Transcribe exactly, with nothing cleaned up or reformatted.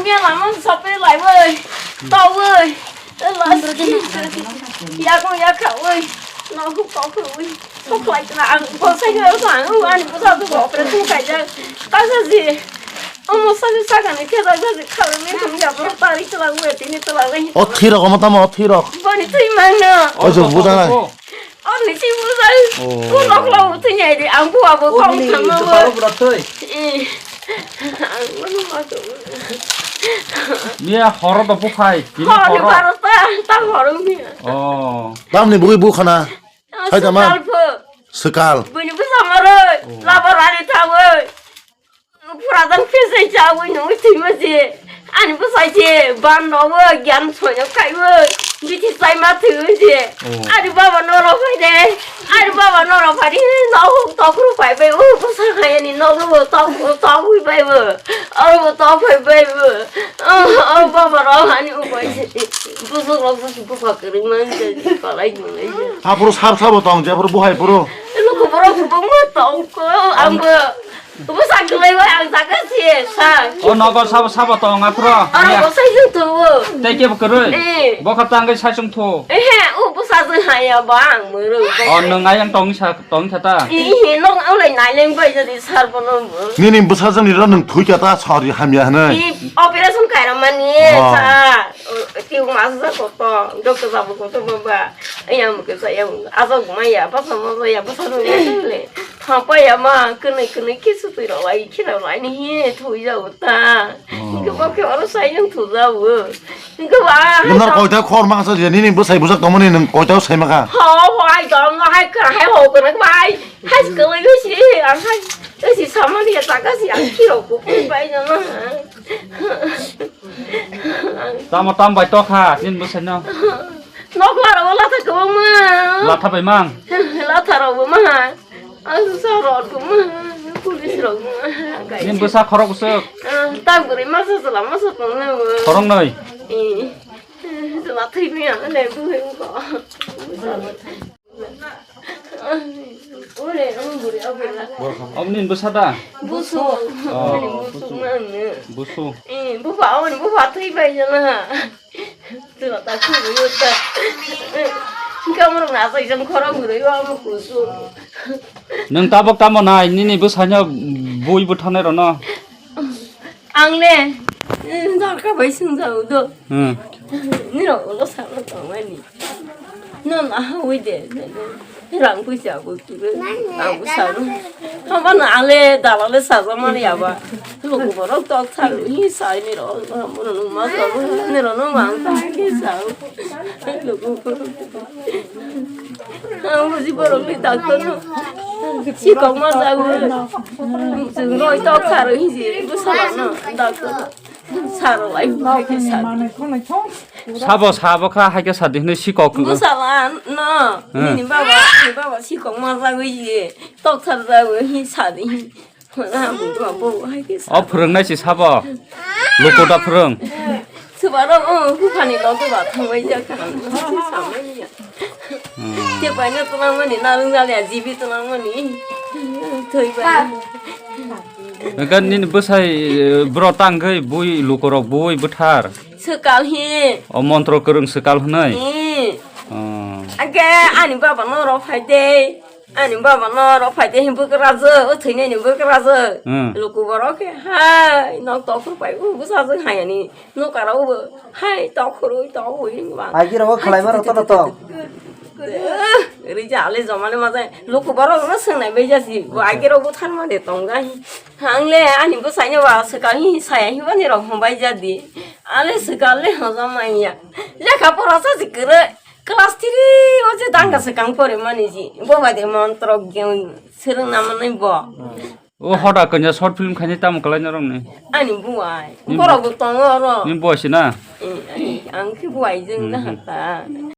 Ya lama sope lai woi, to woi. Last yakung yakha woi. No hu to woi. Kok lai na ang ko sai ko ang u ani ko sa ko pre tu kai ja. Ta sa ji. Omo sa ji sa kan ke da sa ji kha ni kum ya pro ta ri tla woi ti ni tla woi. O thirok omo tamo o thirok. Boni tui mang no. O jo buda na. Ani si buda. Oh. Ko nok lo tui ni di ang bu abo kong sama woi. Eh. Ang mano ma to. Miya horo do bukhai, tini horo. Horo baro ta, ta horo miya. Oh. Tamni bugui bukhana. Hai tama. Swkal pho. Swkal. Bini bwsa maroi, oh, labo rani thawi. Pura dang pese chawi nung twi ma je. Ani bwsa je, ban rowi, gyan soyo kaiwi. Bithi sai ma thwi je. Oh. Ari baba norok phai de. Ari baba norok phai de. No huk tok ru phai bai. U bwsa khai ani no ru tok tok hui bai bo. Aro bo tok phai bai bo. Aro baba ro ani u bai se. Busuk rok se buka kiri man se. Palai nung ai se. Hapuru sab sabo tong je hapuru buhai puru. Luku borok bo mo tong ko ang bo. Bwsa kwlwi bai ang jaga si sa. O nogo sabo sabo tong aphro. Oro bo sai jung tu. Tei kebo kwrwi. Eh. Bo kha tangwi sai sung thu. Ehe, o bwsa jung haya ba ang muru. O nwng ayang tong sa tong kha ta. Ehe, nong ang lai nai leng bai jadi sar bono. Nini bwsa jung ni ro nwng thui kha ta sori hamya hwnwi. Operation kaira mani sa. Tiw masa sa koto, doctor babu koto baba. Ayang mukhe sa yang aso gumaya basa mo ya basa mo le. Thangpa ya ma, kwnwi kwnwi khe sutwi rok lai, khe rok lai ni hi thui ja o ta. Oh. Hingke bo khe oro sai nang thu ja o. Hingke ba, nang koita khor ma sa je, nini bwsai bwsak tongmani nang koita sai ma kha. Ho, ho, ai dom no, hai kra, hai ho kra, bai. Hai se kwlwi si, ang hai, si samani ya taka si, ang khe rok ko bai na ma. Tamo tam bai to kha, nini bwsai no. Nokla rok latha kwbangma. Latha bai mang. Latha rok bo maha. Ang sa rot bo maha. Police rok bo maha. Nini bwsa khorok bwswk? Ah, ta bwrwi masa chwla masa tongnai bo. Khorok noi? Eh. Chwla thwi maya le bwrwi wngkho. Ore, ang bwrwi abwla. Omo nini bwsa da? Busu. Oh. Busu nang ne. Busu. Eh, bupha, omo ni bupha thwi bai jana. Tuna ta khuru yo ta. Kamro na sai jam khoro guru yo amo kusu. Nwng tabok tamo nai nini bwsano bui bwthanai rono. Ang le, eh, darka bai swngjao do. Hmm. Nirok ulo sakno tongmani. Non aha ui de. Rang puisa bo kibe. Rang puisa no. Haba na ale dalale saja mani aba. Luku borok tok thar hi sai nirok. Mono no ma sa. Nirok no ma ta ke sa. Luku borok. Ang buji borok ni doctor no. Si kok ma sa. Roi tok thar hi si. Bu sa no. Doctor. Saro lai hai ke sa. Sabo sabo kha hai ke sa di hwnwi si kok kwgo. Bwsala no. Hmm. Nini baba, nini baba si kok ma jagwi ye. Tok thar jagwi hi sa di hi. Hwna bu ba bo hai ke sa. O phwrwngnai si sabo. Luku da phwrwng. Subaro o huphani logo ba thangbai ja kha. Samai ya. Hmm. Te paina tunang mani narung jale jibi tunang mani. Thoi ba. Gan nini bwsai, eh, bro tangwi bui lukorok bui bwthar. Swkal hi. O montro kwrwng swkal hwnwi. Hi. Oh. Age ani baba no rok phai de. Ani baba no rok phai de hi bwkrajwk, o thwinaini bwkrajwk. Hmm. Luku borok khe hai nok tok phai u bwsajwk hai ani. Nokara ubo hai tok khurui tok hui ba. Agirok khlai maro to to. Rija ale jomale maja luku borok no swngnai bai jasi. Bo agirok bo tharma de tong jai. Hangle ani bwsai no ba swkang hi saya hi bani rok hon bai jadi. Ale swkang le hojam manya. Lekha pora sa si kwrwi. Class three o je danga swkang pore mani ji. Bo bai de montro ge swrwng na manai bo. O hoda kanya short film khainai tamo kwlai norok ni? Ani buai. Borok bo tongo oro. Ni buai si na? Eh, ang khe buai jeng na ta.